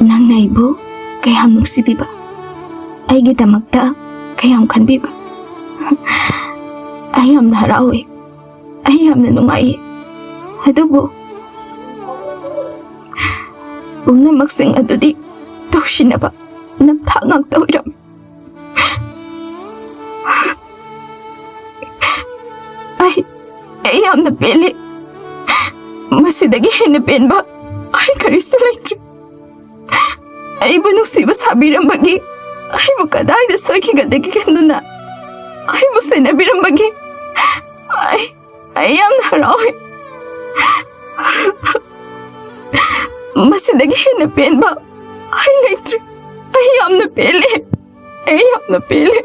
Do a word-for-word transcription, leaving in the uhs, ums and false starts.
ꯅꯪꯅ ꯑꯩꯕꯨ ꯀꯌꯥꯝ ꯅꯨꯡꯁꯤꯕꯤꯕ, ꯑꯩꯒꯤꯗꯃꯛꯇ ꯀꯌꯥꯝ ꯈꯟꯕꯤꯕ꯫ ꯑꯩ ꯌꯥꯝꯅ ꯍꯔꯥꯎꯏ, ꯑꯩ ꯌꯥꯝꯅ ꯅꯨꯡꯉꯥꯏꯌꯦ꯫ ꯑꯗꯨꯕꯨ ꯄꯨꯝꯅꯃꯛꯁꯤꯡ ꯑꯗꯨꯗꯤ ꯇꯧꯁꯤꯟꯅꯕ ꯅꯝꯊꯥꯛ ꯉꯥꯛꯇ ꯑꯣꯏꯔꯝꯃꯤ꯫ ꯑꯩ, ꯑꯩ ꯌꯥꯝꯅ ꯄꯦꯜꯂꯤ꯫ ꯃꯁꯤꯗꯒꯤ ꯍꯦꯟꯅ ꯄꯦꯟꯕ ꯑꯩ ꯀꯔꯤꯁꯨ ꯂꯩꯇ꯭ꯔꯦ꯫ ꯑꯩꯕꯨ ꯅꯨꯡꯁꯤꯕ ꯁꯥꯕꯤꯔꯝꯕꯒꯤ, ꯑꯩꯕꯨ ꯀꯗꯥꯏꯗ ꯁꯣꯏꯈꯤꯒꯗꯒꯦ ꯈꯟꯗꯨꯅ ꯑꯩꯕꯨ ꯁꯦꯟꯅꯕꯤꯔꯝꯕꯒꯤ ꯑꯩ, ꯑꯩ ꯌꯥꯝꯅ ꯍꯔꯥꯎꯏ꯫ ꯃꯁꯤꯗꯒꯤ ꯍꯦꯟꯅ ꯄꯦꯟꯕ ꯑꯩ ꯂꯩꯇ꯭ꯔꯦ꯫ ꯑꯩ ꯌꯥꯝꯅ ꯄꯦꯜꯂꯦ꯫ ꯑꯩ ꯌꯥꯝꯅ ꯄꯦꯜꯂꯦ꯫